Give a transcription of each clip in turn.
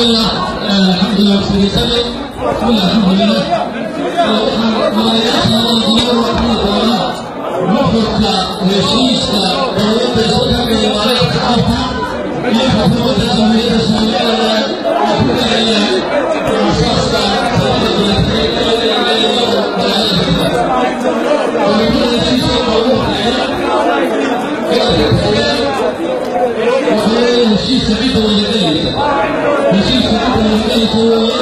الله الحمد لله بسم الله الحمد لله nuxurka heshiiska dowladda isutaga imaaraadka carabta iyo xukuumadda jamhuuriyadda Somaliland oo ku dhacaya aasaaska heshiiska cidda wadagelaysa heshiiska cidda wadagelaysa weeye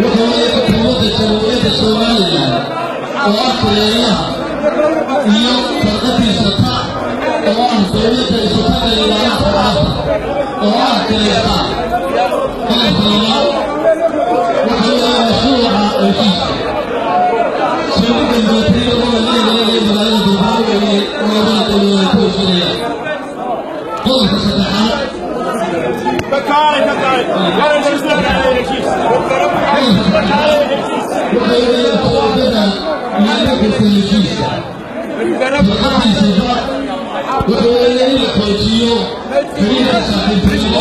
waxa weeye xukuumadda jamhuuriyadda Somaliland oo ah kuleelaha iyo farqadiisa ta oo ah dowladda isutaga imaaraadka carabta oo ah kuleeqa. Qodobka labaad waxa weeye mashruuca heshiiska saldhigga milatariga oo laga leeyahay magaalada Berbera weeye oo labada dowladood ay ku heshiinayaan. Qodobka saddexaad waxa weeye qodobada iyo heshiiska farqadiisa waxa weeye in la xoojiyo xiriirka saaxiibtinimo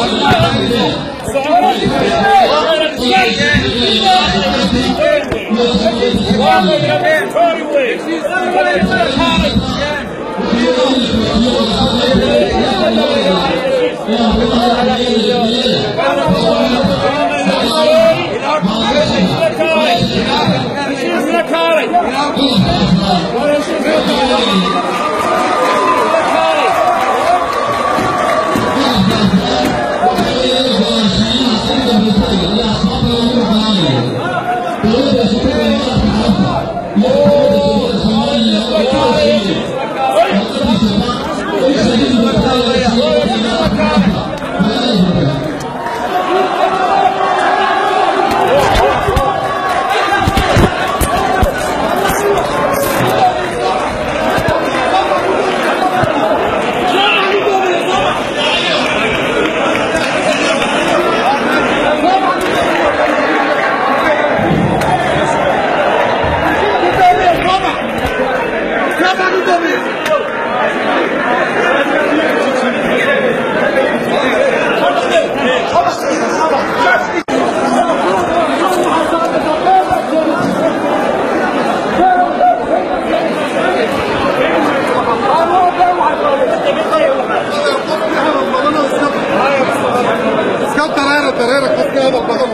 iska dareera dareera qofka hadal badan.